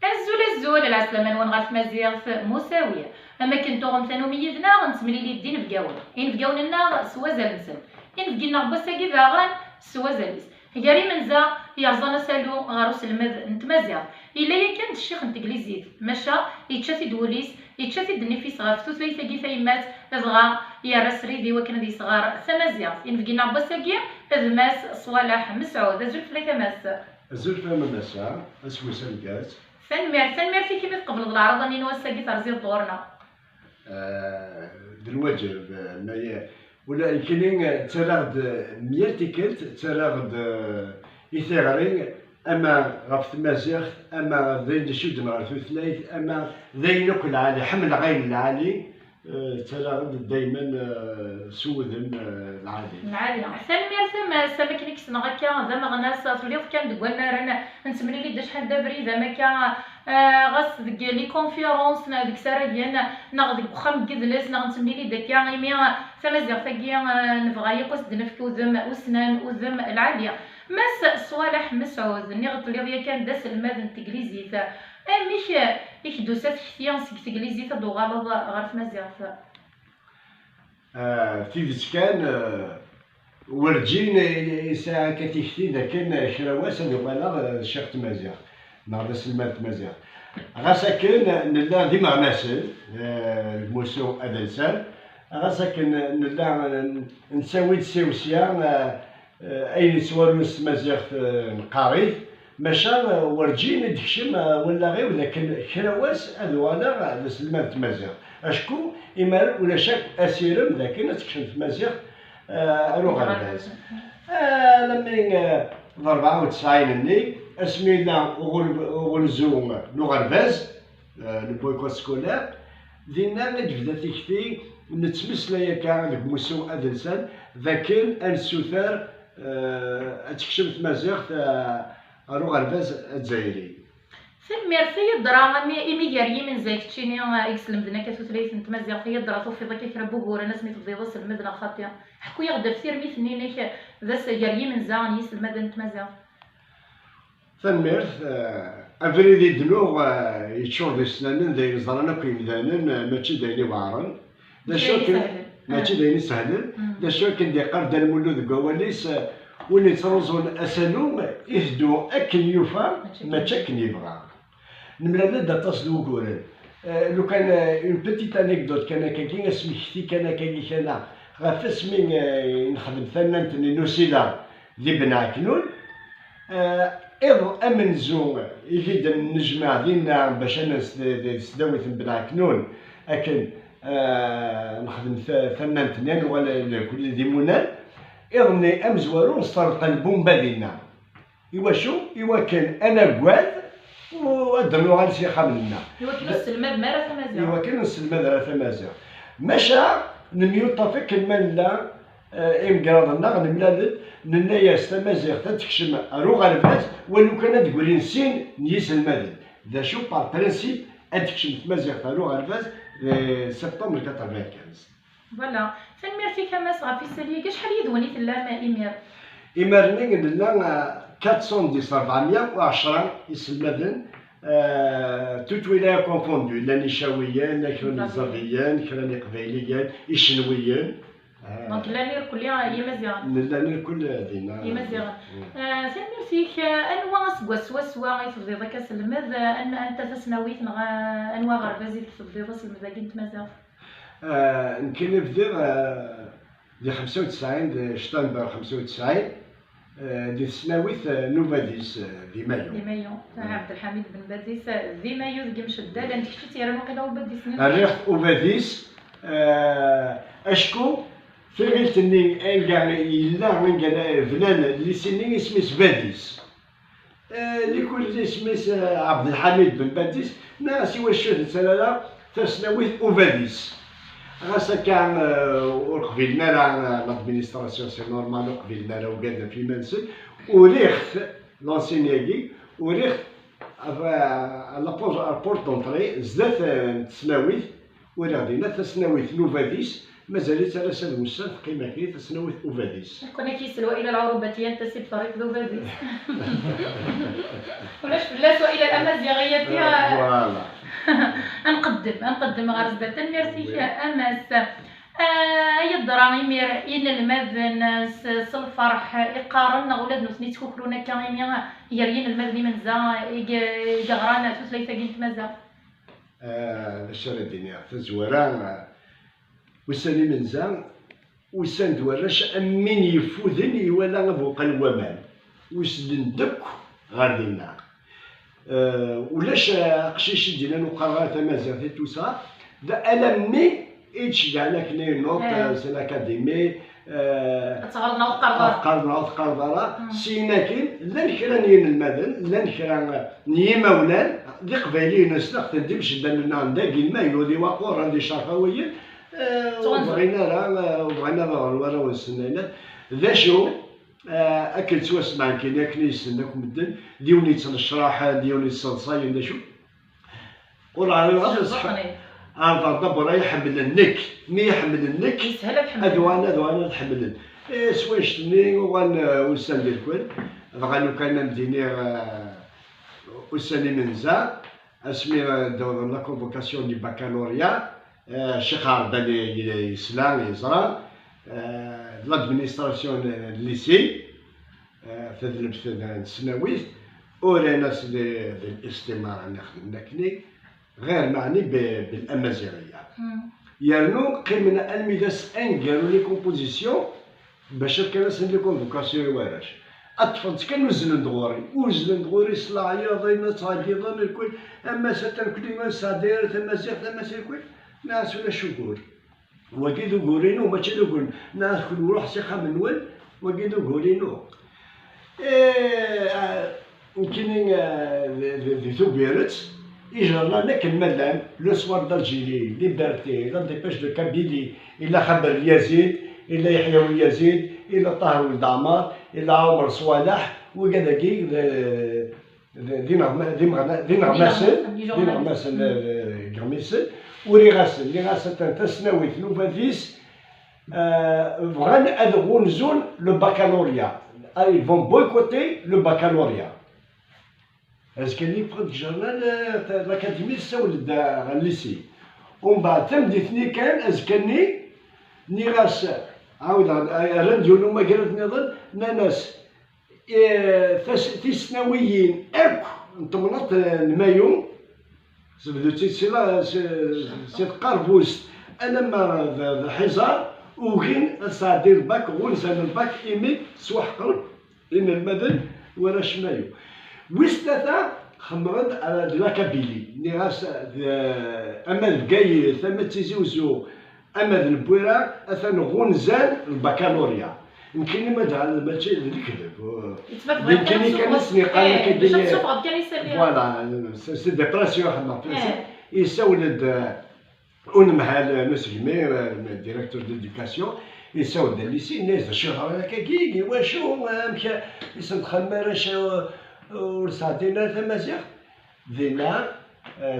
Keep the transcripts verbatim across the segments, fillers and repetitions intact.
Azul, azul, lɛeslama-nwen ɣer tmaziɣt Musawi. Am akken tuɣem tanumi yid-neɣ, nettemlili-d d inebgawen. Inebgawen-nneɣ s wazal-nsen. Inebgi-nneɣ n wass-agi daɣen s wazal-is. Gar imenza yerẓan asalu ɣer uselmed n tmaziɣt. Yella yakan d ccix n teglizit, maca yečča-t-id wul-is, yečča-t-id nnif-is ɣef tutlayt-agi tayemmat, dɣa yerra srid i wakken ad yesɣer tamaziɣt. Inebgi-nneɣ n wass-agi d Mass Ṣwaleḥ Mesɛud. Azul fell-ak a Mass. Azul fell-am a Massa, aseggas ameggaz. Tanemmirt, tanemmirt-ik imi tqebleḍ leɛraḍa-nni n wass-agi terziḍ-d ɣur-neɣ. Ah, d lwaǧeb, ah, ma ya-, ula nekkini, ah, ttarraɣ-d, ah, myal tikkelt, ttarraɣ-d, ah, i tiɣri, ama ɣef tmaziɣt, ama d ayen icudden ɣer tutlayt, ama d ayen akk lɛali, ḥemmleɣ ayen lɛali, eh, ttarraɣ-d dayman, eh, s wudem, eh, lɛali. Lɛali. Tanemmirt a Mass, am akken i k-ssneɣ akka d ameɣnas, telliḍ kan deg wannaren, nettemlili-d acḥal d abrid, am akka, eh, ɣas deg les conférences, neɣ deg isaragen, neɣ deg uxxam n yidles, neɣ nettemlili-d akka, imi, eh, tamaziɣt-agi, eh, nebɣa yakk ad s-d-nefk udem ussnan, udem lɛali. Mass Ṣwaleḥ Mesɛud, nniɣ-d telliḍ yakan d aselmad n teglizit. Amek, eh, i k-d-tusa tekti seg teglizit ad d-tuɣaleḍ ɣer tmaziɣt? Ah, tidet kan, ah, werǧin i, i sɛiɣ akka tikti d akken kra wass ad uɣaleɣ, ah, d ccix n tmaziɣt, neɣ d aselmad n tmaziɣt. Ɣas akken, ah, nella d imeɣnasen, ah, deg umussu adelsan, ɣas akken, ah, nella, ah, nettawi-d si u sya, ah, eh, ayen yettwarun s tmaziɣt, eh, neqqar-it, maca, eh, werǧin i d-tekcem, eh, wallaɣ-iw d akken kra wass ad uɣaleɣ, eh, d aselmad n tmaziɣt. Acku imar ulac akk asirem d akken ad tekcem tmaziɣt, eh, ar uɣerbaz. Eh, alammi, eh, d rebɛa u tesɛin-nni, asmi yella uɣur-, uɣunzu n uɣerbaz, eh, le boycott scolaire, dinna i d-tebda tikti, nettmeslay akka deg umussu adelsan, d akken ad nessuter, eh, ad tekcem tmaziɣt, eh, ɣer uɣerbaz azzayri. Tanemmirt, ay adra, ami, imi gar yimenza keččini, eh, i yeslemden akka tutlayt n tmaziɣt, ay adra tufiḍ akka kra n wuguren asmi tebdiḍ aselmed neɣ xaṭi? Ḥku-yaɣ-d ɣef tirmit-nni-inek d as-, gar yimenza n yiselmaden n tmaziɣt. Tanemmirt. Eh, abrid i d-nuɣ, eh, yeččur d isennanen, d ayen ẓran akk yemdanen, eh, mačči d ayen iweɛren. D acu akken, mačči d ayen isehlen. Mm. D acu akken d-iqqar Dda Lmulud deg wawal-is, eh, win yettruẓun asalu, iteddu akken yufa, mačči akken yebɣa. Nemlal-d aṭas n wuguren. Eh, lukan, eh, une petite anecdote kan akkagi, asmekti kan akkagi kan, ɣef asmi, eh, nexdem tannant-nni n usileɣ di Ben Ɛeknun. Eh, iḍ amenzu i d-nnejmaɛ dinna bac ad nens di, di tesdawit n Ben Ɛeknun, akken, eh, nexdem ta-, tannant-nni, ad nuɣal nekni d imunan. Iḍ-nni amezwaru nesṭerḍeq lbumba dinna. Iwacu? Iwakken ad nagad u ad d-nuɣal s ixxamen-nneɣ. Iwakken ur nesselmadem ara tamaziɣt. Iwakken ur nesselmad ara tamaziɣt. Maca nemyuṭṭaf akken ma nella, eh, imgraḍ-nneɣ, nemlal-d, nenna-yas tamaziɣt ad tekcem ar uɣerbaz, walu kan ad d-grin sin n yiselmaden. D acu, par principe, ad tekcem tmaziɣt ar uɣerbaz, eh, septembre quatre-vingt-quinze. Voilà. Tanemmirt-ik a Mass ɣef yisali-agi. Acḥal yid-wen i tellam imir? Imir-nni nella, eh, quatre cent dix, rebɛemya u ɛecṛa iselmaden, eh, toute wilaya confondue. Llan icawiyen, kra n iẓabiyen, kra n iqbayliyen, icenwiyen. Eh, donc llan irkelli Yimaziɣen? Nella irkelli dinna. Yimaziɣen. Mm. Eh, tanemmirt-ik. Eh, anwa aseggas swaswa i tebdiḍ akka aselmed? Eh, an-, anta tasnawit neɣ, eh, anwa aɣerbaz ideg tebdiḍ aselmed-agi n tmaziɣt? Ah, nekkini bdiɣ, ah, di xemsa u tesɛin, di ctember xemsa u tesɛin, ah, di tesnawit, ah, n Ubadis, ah, di Mayu. Di Mayu. Ah. Ɛebdelḥamid Ben Badis, ah, di Mayu deg Imceddal, anda kečč i tt-yerran waqila Ubadis-nni? Rriɣ Ubadis, ah, acku tiɣilt-nni anga yella, anga bnan lycée-nni, isem-is Badis. Eh, likul isem-is, eh, Ɛebdelḥamid Ben Badis, nniɣ-as iwacu ur tettarra ara tasnawit Ubadis. Ɣas akka, eh, ur qbilen ara, eh, l'administration, c'est normal, ur qbilen ara, ugaden ɣef yiman-nsen. Uriɣ-t, l'enseigne-agi, uriɣ-t ɣef, eh, la porte, la porte d'entrée, zdat, eh, n tesnawit, uriɣ dinna tasnawit n Ubadis, Mazal-itt ar ass-a d wussan, teqqim akkin tasnawit ubadis. Nekk-nni k-yesel wa ila lɛurubat-ya n tasibṭarit d ubadis. Ulac fell-as wa ila amaziɣ-ya tiɣ. Voilà. Ad nqeddem, ad nqeddem ɣer zdat. Tanemmirt-ik a Mass. Ay yeḍra imir inelmaden s lferḥ i qqaren neɣ ula d nutni ttkukrun akka imi gar yinelmaden imenza i yeɣran tutlayt-agi n tmaziɣt? D acu ara d-iniɣ, tazwara, ussan imenza, usan-d warrac am win yeffuden iwala abuqal n waman, uslen-d akk ɣer dinna. Ulac aqcic i d-yennan ur qqareɣ ara tamaziɣt i tusa, d alammi i d-ceggɛen akken i nuḍ s l'akadimi, ad teɣreḍ neɣ ur teqqareḍ ara. Ad teqqareḍ neɣ ur teqqareḍ ara. Syin akin, llan kra n yinelmaden, llan kra n yimawlan, d iqbayliyen ass-a, aqten-d imceddalen-nneɣ n dagi, n Mayyu, di Waqur, di Cerfawiyen, ur bɣin ara, ur bɣin ad ɣren warraw-nsen. D acu? Akken ttwasmeɛken akken i yessen akk medden, d yiwen yettnecraḥen, d yiwen yesseḍsayen, d acu? Ur ɛriḍ ara ad ɛerḍeɣ dabur ay ḥemmlen nekk, mi ḥemmlen nekk, ad uɣalen, ad uɣalen ad ḥemmlen. S wanect-nni uɣalen ussan d irkul, dɣa lukan ad m-d-iniɣ ussan imenza, asmi d-wwḍen la convocation du baccalauréat, Ccix Ɛerban yesla, yeẓra, d l'administration n lycée, tadlebt n tesnawit, uran-as d listimara-nni xedmen akkenni, ɣir meɛni bel amaziɣ-ya. Yernu qqimen almi d ass aneggaru les compositions, bac ad fken-asen les convocations i warrac. Ad ṭṭfen-tt kan uzzlen-d ɣur-i, uzzlen-d ɣur-i s leɛyaḍ, ayen ad ttɛeggiḍen, irkul, a Mass atan kulli ur nesɛedday ara tamaziɣt, a Mass irkul, nniɣ-as ulac ugur. Wagi d ugur-inu, mačči d ugur, nniɣ-as kunwi ruḥ s ixxamen-nwen, wagi d ugur-inu. Nekkini di Tubiret, ijernan akken ma llan, Le Soir d'Algérie, Liberté, La Dépêche de Kabylie, ila Xaber Yazid, ila Yeḥya Uyazid, ila Ṭaher Weld Ɛmer, ila Ɛumer Ṣwaleḥ, wigad-agi d ineɣmasen, d ineɣmasen n yiɣmisen. Uriɣ-asen, nniɣ-as atan tasnawit n ubadis, bɣan ad ɣunzun le baccalauréat. Ils vont boycotter le baccalauréat. Azekka-nni wwiɣ-d deg jernal l'Académie tessawel-d ɣer lycée. Umbeɛd tameddit-nni kan, azekka-nni, nniɣ-as, ɛawdeɣ, rran-d yiwen umagrad nniḍen, nnan-as, tisnawiyin akk n temnaḍt n Mayu, tebdu-tt-id si Tqerbust alamma d Ḥiẓer, ugin ad sɛeddin lbak, ɣunzan lbak imi ttwaḥqren inelmaden warrac n Mayu. Wis tlata, xemmɣen-d la Kabylie, nniɣ-as ama d Bgayet, ama d Tizi Uzzu, ama d Lbwira, atan ɣunzan lbakalurya. Nekkini ma d mačči d lekdeb. D nekkini kan i sen-iqqaren akka. Voilà, c'est des pressions, xedmeɣ fell-asen. Yessawel-d unemhal n usegmi, directeur d'éducation, yessawel-d alisi, yenna-yas d acu yeḍran akkagi, iwacu, amek i sen-txemmem arrac ur sɛeddin ara tamaziɣt? Dinna,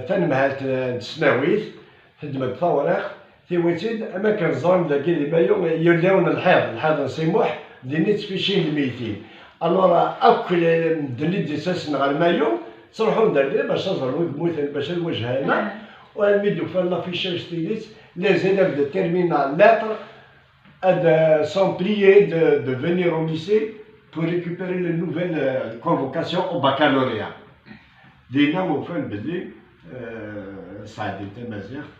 tanemhalt n tesnawit teddem-d tawriqt, tiwi-tt-id, am akken ẓran dagi di Mayu yella yiwen n lḥiḍ, lḥiḍ n Si Muḥ, din i ttficin lmeytin. Alors, akk medden i d-yettasen ɣer Mayu, ttruḥun-d ar din bac ad ẓren wi yemmuten, bac ad wajhana, u almi d-ufan l'affichage, tidet, les élèves de terminale lettres ad sont priés de, de venir au lycée pour récupérer les nouvelles convocations au baccalauréat. Dinna ufan belli sɛeddin tamaziɣt.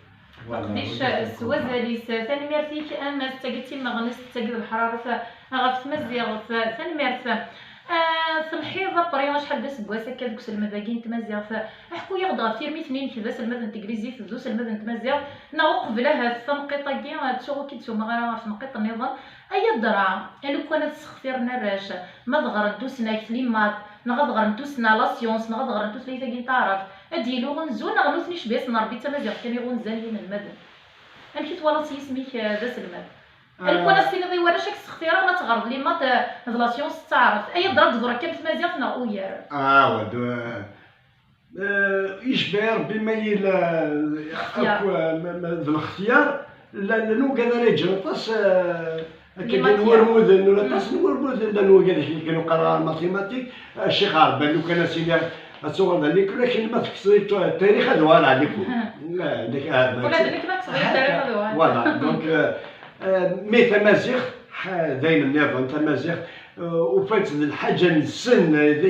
Aqdic s wazal-is. Tanemmirt-ik a Mass, d tagi d timeɣnest, d tagi d leḥraret ɣef tmaziɣt. Tanemmirt. Telḥiḍ apri acḥal d aseggas akka deg uselmed-agi n tmaziɣt. Ḥku-yaɣ-d ɣef tirmit-nni-inek d aselmad n teglizit d uselmad n tmaziɣt, neɣ uqbel ahat, taneqqiṭ-agi ttuɣ ur k-id-sumeɣ ara ɣer tneqqiṭ nniḍen. Ay adra, a lukan ad ssextiren arrac, ma ad ɣren tusnakt, les maths, neɣ ad ɣren tussna, la science, neɣ ad ɣren tutlayt-agi n taɛrabt, ad d-yili uɣunzu, neɣ nutni ccbi-asen Rebbi d tamaziɣt kan i ɣunzan yinelmaden? Amek i twalaḍ s yisem-ik d aselmad? A lukan ad s-tiniḍ i warrac ad k-ssextireɣ ma ad teɣreḍ les maths d la science d taɛrabt, ay adra ad d-teḍru akka am tmaziɣt neɣ ugar? Awad, icba Rebbi ma yella akk d lextyar, Llan wigad ara yeǧǧen aṭas, eh, akka n wurmuden, aṭas n wurmuden, llan wigad akken uqerra ar mathématique, eh, Ccix Ɛerban, lukan ad s-iniɣ ad tuɣal d alikul, akken ma tekkseḍ tarix ad uɣaleɣ alikul. Ula d nekk ma tekkseḍ tarix ad uɣaleɣ. Voilà, donc, eh, eh, mais tamaziɣt, ha, d ayen nniḍen, tamaziɣt, eh, ufan-tt d lḥaǧa-nsen, eh, d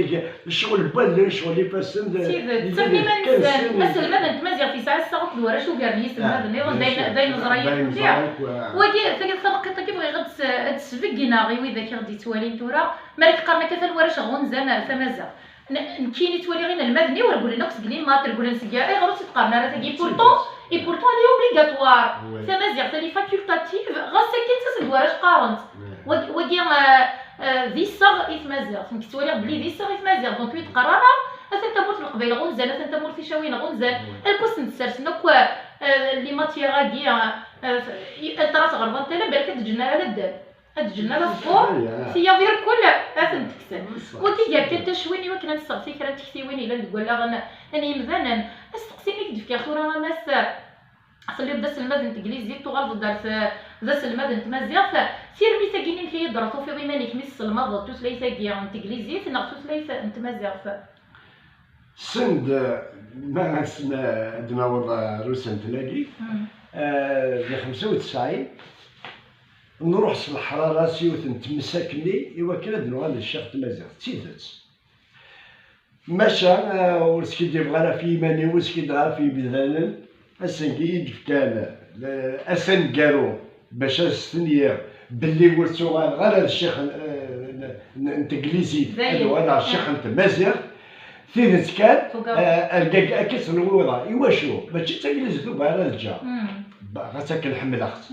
ccɣel n wallen, ccɣel n ifassen, d tidet, d ttafin iman-nsen. Aselmad n tmaziɣt yesɛa ssaɣ akked warrac ugar n yiselmaden nniḍen, d ayen, d ayen neẓra yakk mliḥ. Wagi, tagiṭ taneqqiṭ-agi bɣiɣ ad s-, ad d-sbeggneɣ i widak i ɣ-d-yettwalin tura, mi ara k-qqaren akka tal warrac ɣunzan tamaziɣt. N-, nekkini ttwaliɣ inelmaden-iw regglen akk seg les maths, regglen seg, ayɣer ur tt-id-qqaren ara tagi? Pourtant, et pourtant elle est obligatoire. Tamaziɣt, elle est facultative, ɣas akken ttasen-d warrac qqaren-tt. Wagi, wagi, euh, euh, d iseɣ i tmaziɣt. Nekk ttwaliɣ belli d iseɣ i tmaziɣt. Donc, ur yi-d-qqar ara atan tamurt n Leqbayel ɣunzan, atan tamurt Icawiyen ɣunzan. Alk ur sen-d-ssersen akk, euh, les matières-agi, euh, euh, i-, atra tɣerḍant ala, balak ad d-ǧǧen ala ddal. Ad d-ǧǧen ala ṣṣur, tiyaḍ irkul, ad tent-kksen. Wagi gar kan tacwin i wakken ad nseɣti kra n tektiwin yellan deg wallaɣ n, n yimdanen. Asteqsi-nni i k-d-fkiɣ tura a Mass, telliḍ d aselmad n teglizit, tuɣaleḍ-d ar t-, d aselmad n tmaziɣt. Tirmit-agi-nni inek i yi-d-terra tufiḍ iman-ik mi tesselmadeḍ tutlayt-agi n teglizit neɣ tutlayt n tmaziɣt? Send, ma ass-, ma ad naweḍ ar usentel-agi, eh, di xemsa u tesɛin, nruḥ s leḥrara s yiwet n tmes akkenni i wakken ad nuɣal d ccix n tmaziɣt, d tidet. Maca, eh, ur skiddibeɣ ara ɣef yiman-iw, ur skiddibeɣ ara ɣef yimdanen, ass-agi i d-fkan, eh, ass aneggaru bac ad stenyiɣ belli ur ttuɣaleɣ ara d ccix n, eh, n, n, n teglizit, ad uɣaleɣ d ccix n tmaziɣt. Tidet kan, eh, argag akka tt-nwiḍa. Iwacu? Mačči d taglizit ur bɣiɣ ara ad ǧǧeɣ. Ba-, ɣas akken ḥemmleɣ-tt.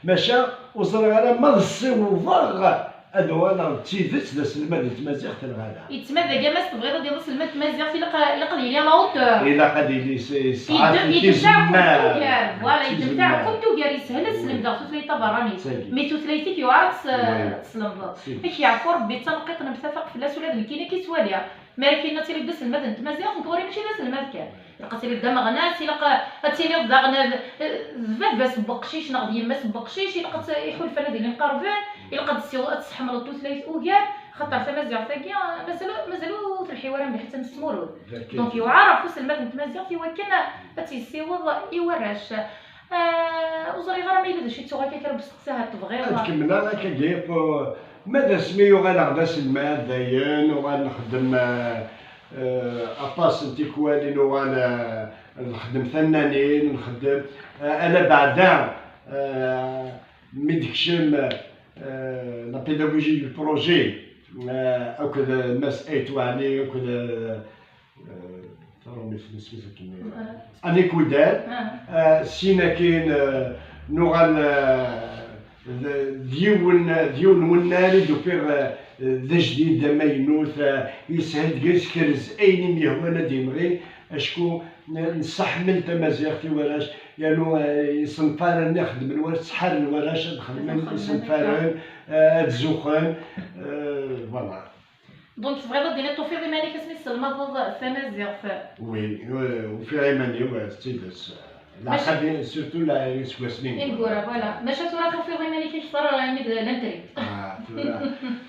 Maca ur ẓriɣ ara ma ad ssiwḍeɣ ad uɣaleɣ d tidet d aselmad n tmaziɣt neɣ ala. Yettmad deg amas tebɣiḍ ad d-iḍ aselmad n tmaziɣt, ilaq, ilaq ad yili à la hauteur. Ilaq ad yili s-, yesɛa tizemmar. Yeddem taɛkumt ugar, voilà, yeddem taɛkumt ugar, yeshel ad slemdeɣ tutlayt taberranit. Mi tutlayt-ik yuɛer ad tes-, ad teslemdeḍ. Ad k-yeɛfu Rebbi d taneqqiṭ n mtafaq fell-as, ula d nekkini ad k-ittwali. Mi ara k-yini ad tiliḍ d aselmad n tmaziɣt, nekk ɣur-i mačči d aselmad kan. Ilaq ad tiliḍ d ameɣnas, ilaq ad tiliḍ daɣen d, d baba-s n weqcic neɣ d yemma-s n weqcic, ilaq ad t-, iḥulfan ad ilin qerben, ilaq ad tessiweḍ, ad tesseḥmleḍ tutlayt ugar, xaṭer tamaziɣt-agi mazal, mazal ur telḥi wara mliḥ, attan tesmurud. Donc yewɛer ɣef uselmad n tmaziɣt i wakken ad tt-yessiweḍ i warrac. Ah, ur ẓriɣ ara ma yella d acu i ttuɣ akka kra n usteqsi ahat tebɣiḍ. Ad kemmleɣ akkagi, eh, ma d asmi uɣaleɣ d aselmad, dayen uɣal nxeddem, eh, eh, aṭas n tikwal i nuɣal, eh, nxeddem tannanin, nxeddem, eh, ala beɛda, eh, mi d-tekcem, eh, la pédagogie du projet, eh, akked Mass Ayt Waɛli, akked, eh, eh, taṛumit n isem-is akken, Anikudan, eh, sin akin, eh, nuɣal, eh, d, d yiwen, d yiwen n wennar i d-ufiɣ, eh, d ajdid, d amaynut, eh, yeshel deg-s, kerz ayen i m-yehwan ad d-imɣi, acku n-, nessaḥmel tamaziɣt i warrac, yernu, eh, isenfaren-nni xeddmen warrac, ttḥaren warrac ad xedmen isenfaren, eh, ad zuxxen, eh, voilà. Donc tebɣiḍ ad d-tiniḍ tufiḍ iman-ik asmi tesselmadeḍ tamaziɣt? Oui, euh, ufiɣ iman-iw, euh, d tidet. Maca surtout la, iseggasen ineggura, voilà. Maca tura tufiḍ iman-ik akteṛ imi d l'intri. Ah, tura,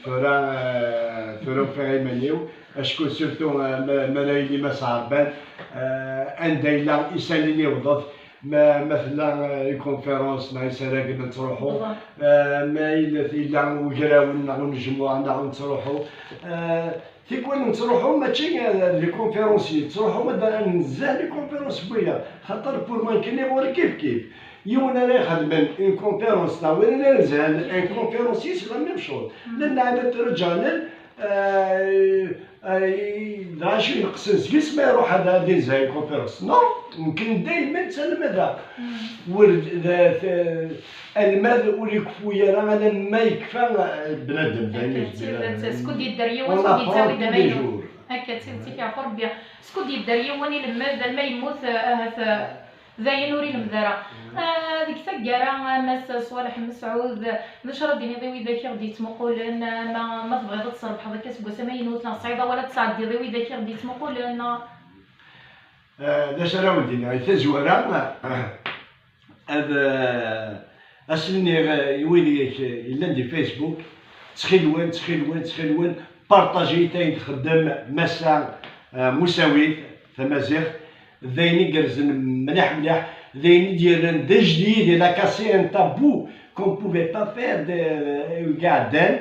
tura, euh, tura ufiɣ iman-iw. Acku surtout, euh, ma, ma ara yili Mass Ɛerban, euh, anda yella isalli n iwḍet, Ma, ma tella, eh, une conférence neɣ isaragen ad nettruḥu, eh, ma yella, yella ugraw neɣ unejmuɛ neɣ ad nettruḥu. Eh, tikwal nettruḥu mačči, eh, d les conférenciers, nettruḥu ad, ad nezah les conférences n wiyaḍ. Xaṭer pour moi nekkini ɣur-i kif kif. Yiwen ara ixedmen une conférence neɣ win ara izhan un conférencier, c'est la même chose. Llan lɛibad ǧǧanen, eh, eh, d acu ineqsen seg-s ma iruḥ ad, ad izhay conférence? Non, nekk daymen ttalmedeɣ. Ur d, d, d, almad ur ikeffu ara alamma yekfa, eh, bnadem, d ayen. Akka d tidet, skud yedder yiwen, skud yettawi-d amaynut. Akka d tidet, yeɛfu Rebbi. Skud yedder yiwen ilemmed, alma yemmut, eh, ahat, eh, Dayen ur ilemmed ara. Ah, deg taggara, a Mass Ṣwaleḥ Mesɛud, d acu ara d-tiniḍ i widak i ɣ-d-yettmuqulen? Ah, ma, ma tebɣiḍ ad tserbeḥeḍ akka seg wass amaynut, neɣ tesɛiḍ awal ad tesɛeddiḍ i widak i ɣ-d-yettmuqulen, neɣ? Ah, d acu ara wen-d-iniɣ? Di tazwara, ah, Ad, eh, as-iniɣ, eh, i wid yak, eh, yellan di Facebook, ttxil-wen, ttxil-wen, ttxil-wen, partajit ayen txeddem Massa, eh, Musawit, tamaziɣt, d ayen igerrzen mliḥ, mliḥ, d ayen i d-yerran d ajdid, il a cassé un tabou qu'on pouvait pas faire de, eh, i iɛeddan.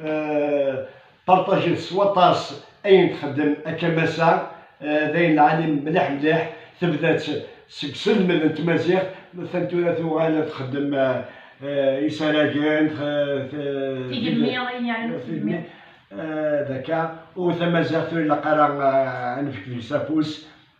Eh, Partajit s waṭas ayen txeddem akka Massa, eh, d ayen lɛali mliḥ, mliḥ. Tebda-tt seg uselmed n tmaziɣt, atan tura tuɣal ad txeddem, eh, eh, isaragen, t-, t-, Tigemmi, ayen yeɛnan tigemmi, tigemmi. Eh, d akka. U tamaziɣt ur ilaq ara, eh, ad nefk deg-s afus.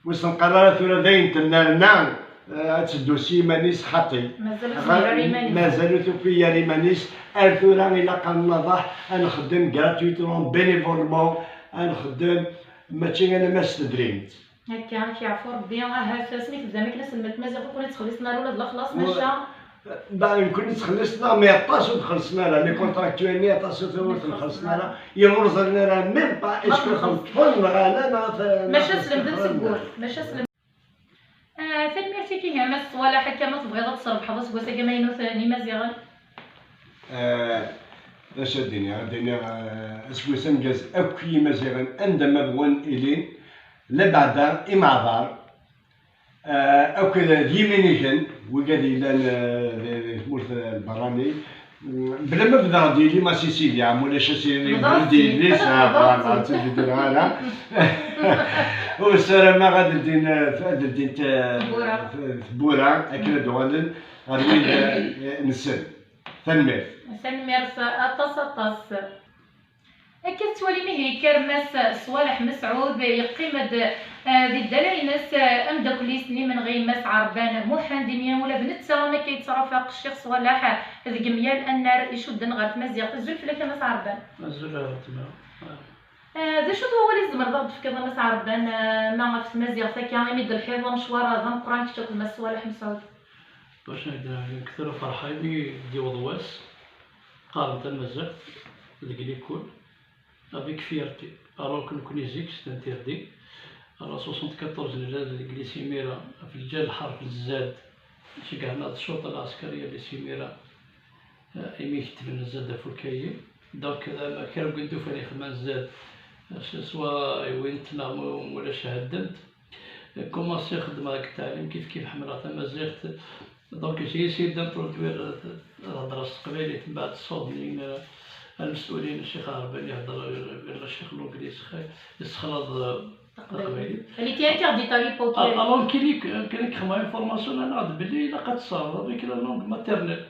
Ur s-neqqar ara tura d ayen tennerna, eh, ad teddu s yiman-is xaṭi. Mazal ur tufi ara iman-is. Mazal ur tufi ara iman-is. Ar tura ilaq ad nnaḍaḥ, ad nxeddem gratuitement, bénévolement, ad nxeddem, mačči alamma s tedrimt. Akka, ad k-yeɛfu Rebbi. Ahat asmi tebdam akken aselmed n tmaziɣt, ur ken-ttxelliṣen ara ula d lexlaṣ, maca. Ba, nekkni ttxelliṣen-aɣ, mais aṭas ur d-xellṣen ara, les contractuels-nni aṭas ur ten-xellṣen ara, yiwen ur ẓrin ara même pas est-ce que xellṣen neɣ ala, neɣ t-, maca neɣ slemden seg wur, maca slemden. Ah, tanemmirt-ik ihi a Mass Ṣwaleḥ, akka ma tebɣiḍ ad tesrebḥeḍ aseggas-agi amaynut n Imaziɣen. Ah, d acu ad d-iniɣ? Ad d-iniɣ, ah, aseggas ameggaz akk i Yimaziɣen, anda ma bɣun ilin, labeɛda imeɛḍar, ah, akked d yiminigen, wigad yellan, ah, di, di tmurt, ah, n berrani. Mm, bla ma bdeɣ d yelli-m a Sisili, am ulac a Sisili, bdeɣ d yelli-s, ah, voilà, ur tt-id-ddreɣ ara. U ssarameɣ ad ldin, ah, ad ldint, ah, tewwura, akken ad uɣalen ɣer wid, ah, nsen. Tanemmirt. Tanemmirt aṭas, aṭas. Akka tettwalim ihi yekker Mass Ṣwaleḥ Mesɛud, yeqqim-d, eh, di ddala-ines, eh, ameddakel-is n imenɣi Mass Ɛerban Muḥend, imi ula d netta am akka yettrafaq Ccix Ṣwaleḥ deg myal annar icudden ɣer tmaziɣt. Azul fell-ak a Mass Ɛerban. Azul a weltma. Eh, d acu-t wawal i tzemreḍ ad ɣ-d-tefkeḍ a Mass Ɛerban, eh, ma ɣef tmaziɣt akka, imi d-telḥiḍ amecwar d ameqqran kečč akked Mass Ṣwaleḥ Mesɛud? Bac ad ak-d-nini, nekk tura ferḥeɣ imi d-yewweḍ wass qqaren tamaziɣt deg likul avec fierté, alors que nekkni zik c'était interdit. Alors soixante-quatorze nella deg lycée Mira, ɣef lǧal ḥerf n zzad, ceggɛen-aɣ-d ccuṭa lɛeskariya lycée Mira, eh, imi ketben zzad ɣef ukayi. Donc, eh, ma kra n win d-ufan ixemma zzad, eh, s-, swa iwin-t neɣ ma ulac heddent. Commencé xeddmeɣ deg ttaɛlim, kif kif ḥemmleɣ tamaziɣt. Donc, j'ai essayé d'introduire, euh, lhedra s teqbaylit, mbeɛd ṣṣut-nni, euh, lmesulin, Ccix Ɛerban ihedder, euh, Ccix Lunglis, yessexlaḍ, euh, taqbaylit. Elle était interdite à l'époque. Alors, alors, nekkini, nekkini xedmeɣ une formation, nnan-aɣ-d belli ilaq ad tesserɣeḍ avec la langue maternelle.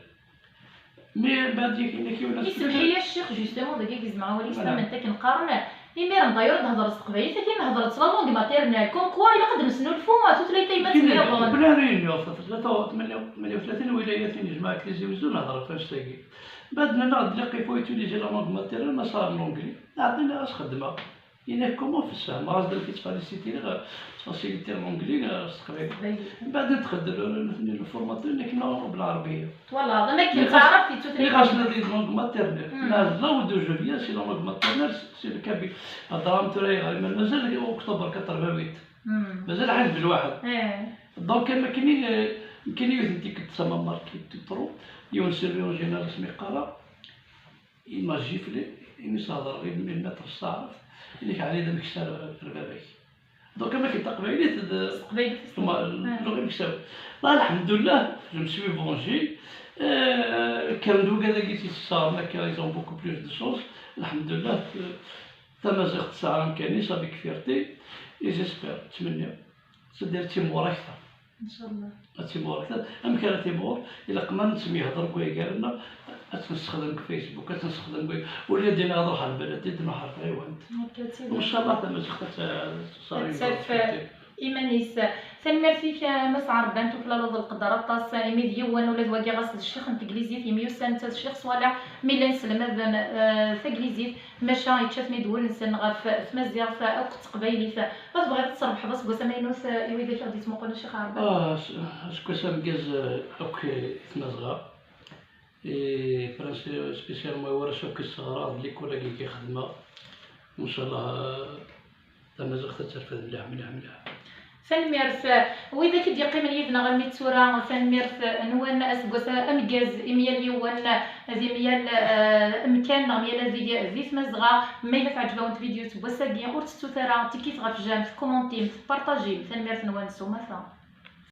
Mais mbeɛd yak, yak, yak, yak, isemḥ-iyi a ccix, justement, dagi i gezmeɣ awal-is, tamemt akken qqaren, imiren d'ailleurs ad d-hedreḍ s teqbaylit, akken hedreḍ s la langue maternelle, comme quoi ilaq ad d-nesnulfu tutlayt tayemmat nniḍen. Bla réunion, tlata u tmenya u tlatin wilayatin yejmeɛ ak Tizi Wezzu, nehder ɣef annect-agi. Mbeɛd nnan-aɣ-d, il faut utiliser la langue maternelle, ma sɛan l'anglais. Ɛeddan-as xeddmeɣ. Yenna-k comment fessehmeɣ-as-d amek i ttfasilitir, ttfasilitir l'anglais, eh, s teqbaylit. Mbeɛd ad txeddem, eh, nutni le formateur, nekk nehder belɛerbiya. Twalaḍ, am akken taɛrabt yettutlayt. Ɣas nadi d langue maternelle. Hmm. La, là d'où je viens, c'est la langue maternelle, c'est le kabyle. Hedreɣ-am tura ayɣer, iman mazal oktober quatre-vingt-huit. Hmm. Mazal ḥaǧ d lwaḥed. Eh. Donc, am akken i, eh, nekkini yiwet n tikkelt d tama marquée trop, yiwen surveillant général asmi qqareɣ, il m'a giflé, imi s-hedreɣ i mille mètres s taɛrabt, yenna-k Ɛli d ameksa ar, ar baba-k. Donc, am akken taqbaylit d, s teqbaylit, s tma-, teqbaylit. Luɣa imeksawen. Là, alḥemdullah, je me suis vengé. Euh, kkren-d wigad-agi i tt-yesseɣren akka, ils ont beaucoup plus de chance. Alḥemdullah, euh, tamaziɣt tesɛa amkan-is avec fierté. Et j'espère, ttmenniɣ, c'est-à-dire timɣur akteṛ. Inchallah. Ad timɣur akteṛ. Amek ara timɣur? Ilaq ma nettemyehḍer deg way gar-nneɣ, ad tt-nessexdem deg Facebook, ad tt-nessexdem deg way-, ula d-iniɣ ad ruḥeɣ ɣer lbalad, ad ruḥeɣ ɣer tɣiwant. Inchallah tamaziɣt ad tt-, ad tt-, ad taf iman-is. Tanemmirt-ik a Mass Ɛerban, tuklaleḍ lqedder aṭas, imi d yiwen ula d wagi ɣas d ccix n teglizit, yemyussan netta d Ccix Ṣwaleḥ, mi llan sselmaden, eh, taglizit, maca yečča-ten-id wul-nsen ɣef tmaziɣt akked teqbaylit. Ma tebɣiḍ ad tesrebḥeḍ aseggas amaynut, eh, i widak i ɣ-d-yettmuqulen, Ccix Ɛerban? Ah, as-, aseggas ameggaz, eh, akk i Tmazɣa. Et princi-, spécialement i warrac akk i sseɣreɣ d likul-agi i xedmeɣ. Ncallah, eh, tamaziɣt ad terfed mliḥ, mliḥ, mliḥ. Tanemmirt, eh, widak i d-yeqqimen yid-neɣ almi d tura, tanemmirt, eh, nwen aseggas ameggaz i myal yiwen, eh, di myal, eh, amkan neɣ myal adeg di Tmazɣa. Ma yella teɛǧeb-awen tvidyut n wass-agi, ur tettut ara tikit ɣef jam, tkumantim, tpartajim. Tanemmirt nwen s umata.